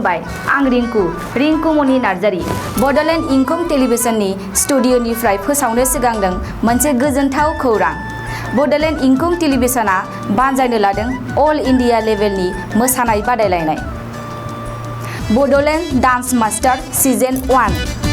खुलुमबाय आं रिंकु मनि नार्जारी बड'लेण्ड इंखं टेलिभिजननि स्टुडिअनिफ्राय फोसावनो सिगांदों मोनसे गोजोनथाव खौरां। बड'लेण्ड इंखं टेलिभिजना बानजायनो लादों अल इन्डिया लेभेलनि मोसानाय बादायलायनाय बड'लेण्ड डान्स मास्टार सिजन 1।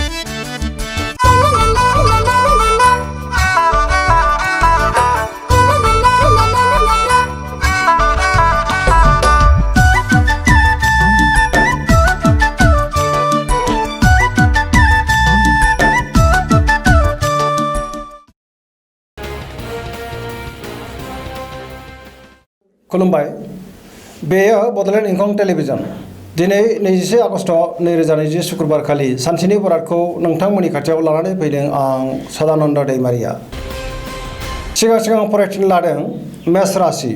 खुलुमबाय बेयो बड'लेण्ड इंखं टेलिभिजन दिनै 21 आगस्ट 2020 शुक्रबार खालि सानसेनि बरादखौ नोंथांमोननि खाथियाव लानानै फैदों आं सदानन्द दैमारिया। सिगां फरायथिनो लादों मेष राशि।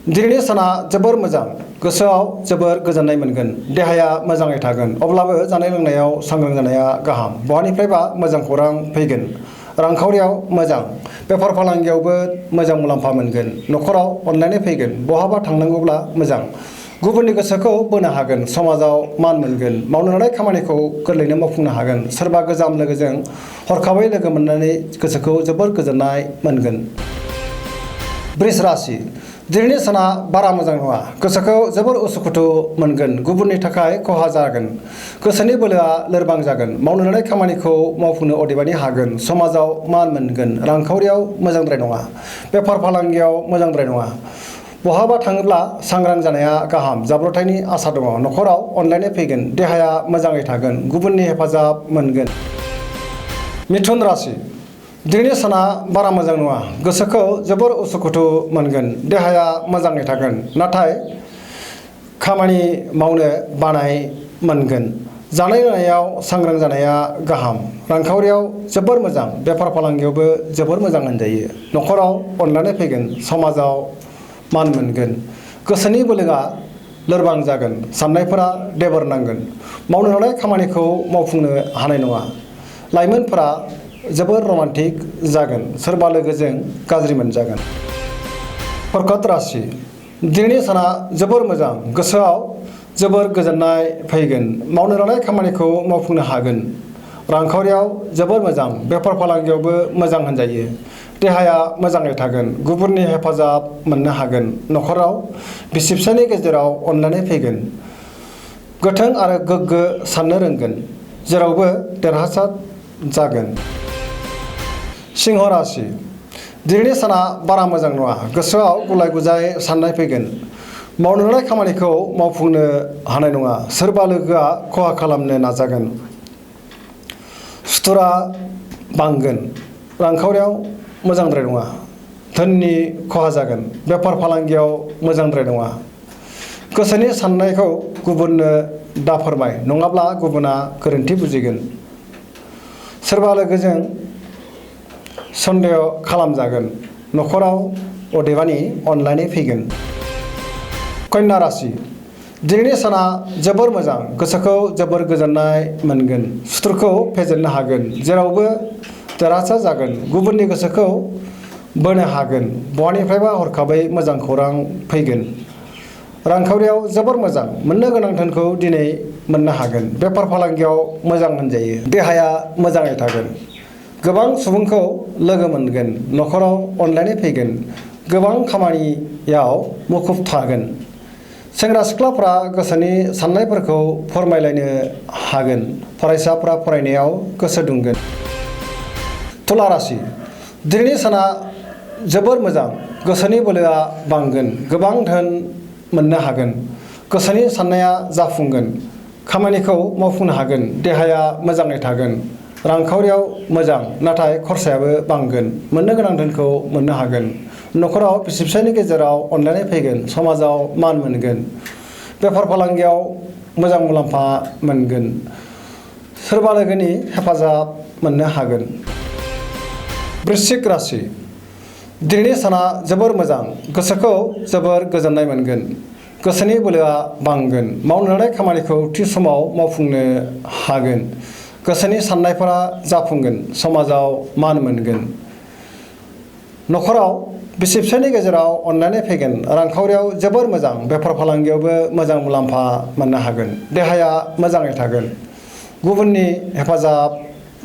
दिनैनि साना जोबोर मोजां, गोसोआव जोबोर गोजोननाय मोनगोन, देहाया मोजाङै थागोन। अब्लाबो जानाय लोंनायाव सांग्रां जानाया गाहाम। बहानिफ्रायबा मोजां खौरां फैगोन। रांखावरियाव मोजां, बेफार फालांगियावबो मोजां मुलाम्फा मोनगोन। न'खराव अनलायनाय फैगोन। बहाबा थांनांगौब्ला मोजां, गुबुननि गोसोखौ बोनो हागोन। समाजाव मान मोनगोन। मावनो लानाय खामानिखौ गोरलैनो मावफुंनो हागोन। सोरबा गोजाम लोगोजों हरखाबै लोगो मोननानै गोसोखौ जोबोर गोजोननाय मोनगोन। वृष राशि। दिनैनि साना बारा मोजां नङा, गोसोखौ जोबोर उसुखुथु मोनगोन। गुबुननि थाखाय खहा जागोन। गोसोनि बोलोआ लोरबां जागोन। मावनो लानाय खामानिखौ मावफुंनो अदेबानि हागोन। समाजाव मान मोनगोन। रांखावरियाव मोजांद्राय नङा, बेफार फालांगियाव मोजांद्राय नङा। बहाबा थाङोब्ला सांग्रां जानाया गाहाम। जाब्रबथायनि आसा दङ। न'खराव अनलायनाय फैगोन। देहाया मोजाङै थागोन। गुबुननि हेफाजाब मोनगोन। मिथुन राशि। दिनैनि साना बारा मोजां नङा, गोसोखौ जोबोर उसुखुथु मोनगोन। देहाया मोजाङै थागोन, नाथाय खामानि मावनो बानाय मोनगोन। जानाय लोंनायाव सांग्रां जानाया गाहाम। रांखावरियाव जोबोर मोजां, बेफार फालांगियावबो जोबोर मोजां होनजायो। न'खराव अनलायनाय फैगोन। समाजाव मान मोनगोन। गोसोनि बोलोआ लोरबां जागोन। साननायफोरा देबर नांगोन। मावनो लानाय खामानिखौ मावफुंनो हानाय नङा। लाइमोनफोरा जोबोर रमान्टिक जागोन। सोरबा लोगोजों गाज्रि मोनजागोन। कर्कट राशि। दिनैनि साना जोबोर मोजां, गोसोआव जोबोर गोजोननाय फैगोन। मावनो लानाय खामानिखौ मावफुंनो हागोन। रांखावरियाव जोबोर मोजां, बेफार फालांगियावबो मोजां होनजायो। देहाया मोजाङै थागोन। गुबुननि हेफाजाब मोननो हागोन। न'खराव बिसि फिसायनि गेजेराव अनलायनाय फैगोन। गोथों आरो गोग्गो साननो रोंगोन। जेरावबो देरहासार जागोन। सिंह राशि। दिनैनि साना बारा मोजां नङा, गोसोआव गुलाय गुजाय साननाय फैगोन। मावनो लानाय खामानिखौ मावफुंनो हानाय नङा। सोरबा लोगोआ खहा खालामनो नाजागोन। सुथुरा बांगोन। रांखावरियाव मोजांद्राय नङा। धोननि खहा जागोन। बेफार फालांगियाव मोजांद्राय नङा। गोसोनि साननायखौ गुबुननो दाफोरमाय, नङाब्ला गुबुना गोरोन्थि बुजिगोन। सोरबा लोगोजों सन्देह खालामजागोन। न'खराव अदेबानि अनलायनाय फैगोन। कन्या राशि। दिनैनि साना जोबोर मोजां, गोसोखौ जोबोर गोजोननाय मोनगोन। सुथुरखौ फेजेननो हागोन। जेरावबो देरहासार जागोन। गुबुननि गोसोखौ बोनो हागोन। बहानिफ्रायबा हरखाबै मोजां खौरां फैगोन। रांखावरियाव जोबोर मोजां, मोननो गोनां धोनखौ दिनै मोननो हागोन। बेफार फालांगियाव मोजां होनजायो। देहाया मोजाङै थागोन। गोबां सुबुंखौ लोगो मोनगोन। न'खराव अनलायनाय फैगोन। गोबां खामानियाव मुखुब थागोन। सेंग्रा सिख्लाफ्रा गोसोनि साननायफोरखौ फोरमायलायनो हागोन। फरायसाफ्रा फरायनायाव गोसो दुंगोन। तुला राशि। दिनैनि साना जोबोर मोजां, गोसोनि बोलोआ बांगोन। गोबां धोन मोननो हागोन। गोसोनि साननाया जाफुंगोन। खामानिखौ मावफुंनो हागोन। देहाया मोजाङै थागोन। रांखावरियाव मोजां, नाथाय खरसायाबो बांगोन। मोननो गोनां धोनखौ मोननो हागोन। न'खराव बिसि फिसायनि गेजेराव अनलायनाय फैगोन। समाजाव मान मोनगोन। बेफार फालांगियाव मोजां मुलाम्फा मोनगोन। सोरबा लोगोनि हेफाजाब मोननो हागोन। वृश्चिक राशि। दिनैनि साना जोबोर मोजां, गोसोखौ जोबोर गोजोननाय मोनगोन। गोसोनि बोलोआ बांगोन। मावनो लानाय खामानिखौ थि समाव मावफुंनो हागोन। गोसोनि साननायफोरा जाफुंगोन। समाजाव मान मोनगोन। न'खराव बिसिफिसायनि गेजेराव अनलायनाय फैगोन रांखावरियाव जोबोर मोजां बेफार फालांगियावबो मोजां मुलाम्फा मोननो हागोन देहाया मोजाङै थागोन गुबुननि हेफाजाब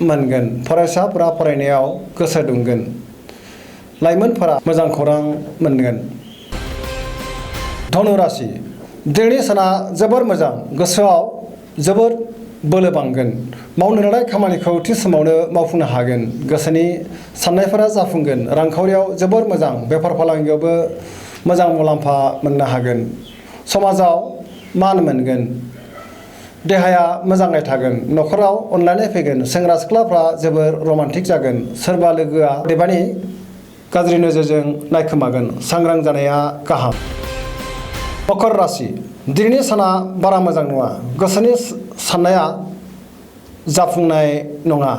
मोनगोन फरायसाफोरा फरायनायाव गोसो दुंगोन लाइमोनफोरा मोजां खौरां मोनगोन धनु राशि दिनैनि साना जोबोर मोजां गोसोआव जोबोर बोलो बांगोन मावनो लानाय खामानिखौ थि समावनो मावफुंनो हागोन गोसोनि साननायफोरा जाफुंगोन रांखावरियाव जोबोर मोजां बेफार फालांगियावबो मोजां मुलाम्फा मोननो हागोन समाजाव मान मोनगोन देहाया मोजाङै थागोन न'खराव अनलायनाय फैगोन सेंग्रा सिख्लाफ्रा जोबोर रमान्टिक जागोन सोरबा लोगोआ अदेबानि गाज्रि नोजोरजों नायखोमागोन सांग्रां जानाया गाहाम मकर राशि दिनैनि साना बारा मोजां नङा गोसोनि साननाया जाफुंनाय नङा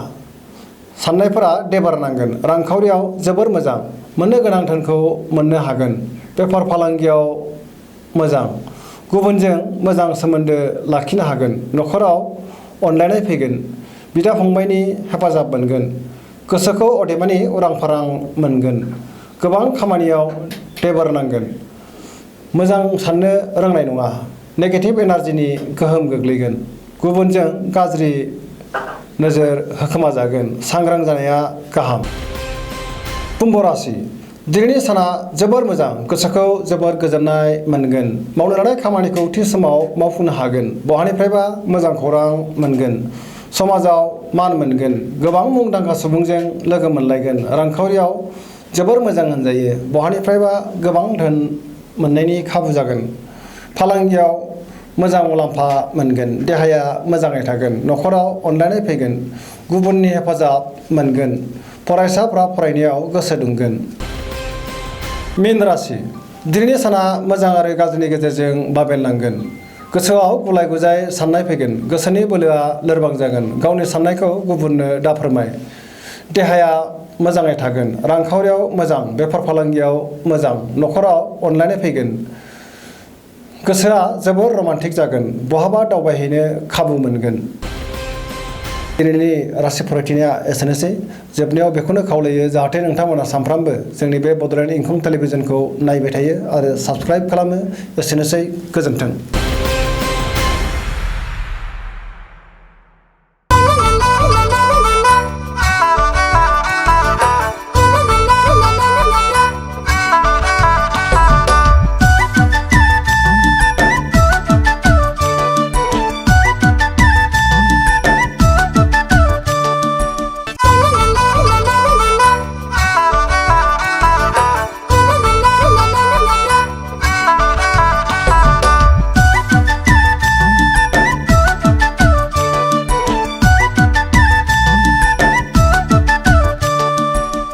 साननायफोरा देबार नांगोन रांखावरियाव जोबोर मोजां मोननो गोनां धोनखौ मोननो हागोन बेफार फालांगियाव मोजां गुबुनजों मोजां सोमोन्दो लाखिनो हागोन न'खराव अनलायनाय फैगोन बिदा फंबायनि हेफाजाब मोनगोन गोसोखौ अदेबानि उरां फारां मोनगोन गोबां खामानियाव देबार नांगोन मोजां साननो रोंनाय नङा नेगेटिभ एनार्जिनि गोहोम गोग्लैगोन गुबुनजों गाज्रि नोजोर होखोमाजागोन सांग्रां जानाया गाहाम कुम्भ राशि दिनैनि साना जोबोर मोजां गोसोखौ जोबोर गोजोननाय मोनगोन मावनो लानाय खामानिखौ थि समाव मावफुंनो हागोन बहानिफ्रायबा मोजां खौरां मोनगोन समाजाव मान मोनगोन गोबां मुंदांखा सुबुंजों लोगो मोनलायगोन रांखावरियाव जोबोर मोजां होनजायो बहानिफ्रायबा गोबां धोन मोननायनि खाबु जागोन फालांगियाव मोजां मुलाम्फा मोनगोन देहाया मोजाङै थागोन न'खराव अनलायनाय फैगोन गुबुननि हेफाजाब मोनगोन फरायसाफ्रा फरायनायाव गोसो दुंगोन मीन राशि दिनैनि साना मोजां आरो गाज्रिनि गेजेरजों बाबेनलांगोन गोसोआव गुलाय गुजाय साननाय फैगोन गोसोनि बोलोआ लोरबां जागोन गावनि साननायखौ गुबुननो दाफोरमाय देहाया मोजाङै थागोन रांखावरियाव मोजां बेफार फालांगियाव मोजां न'खराव अनलायनाय फैगोन गोसोआ जोबोर रमान्टिक जागोन बहाबा दावबायहैनो खाबु मोनगोन दिनैनि राशि फरायथिनाया एसेनोसै जोबनायाव बेखौनो खावलायो जाहाथे नोंथांमोना सानफ्रामबो जोंनि बे बड'लेण्ड इंखं टेलिभिजनखौ नायबाय थायो आरो साबस्क्राइब खालामो एसेनोसै गोजोन्थों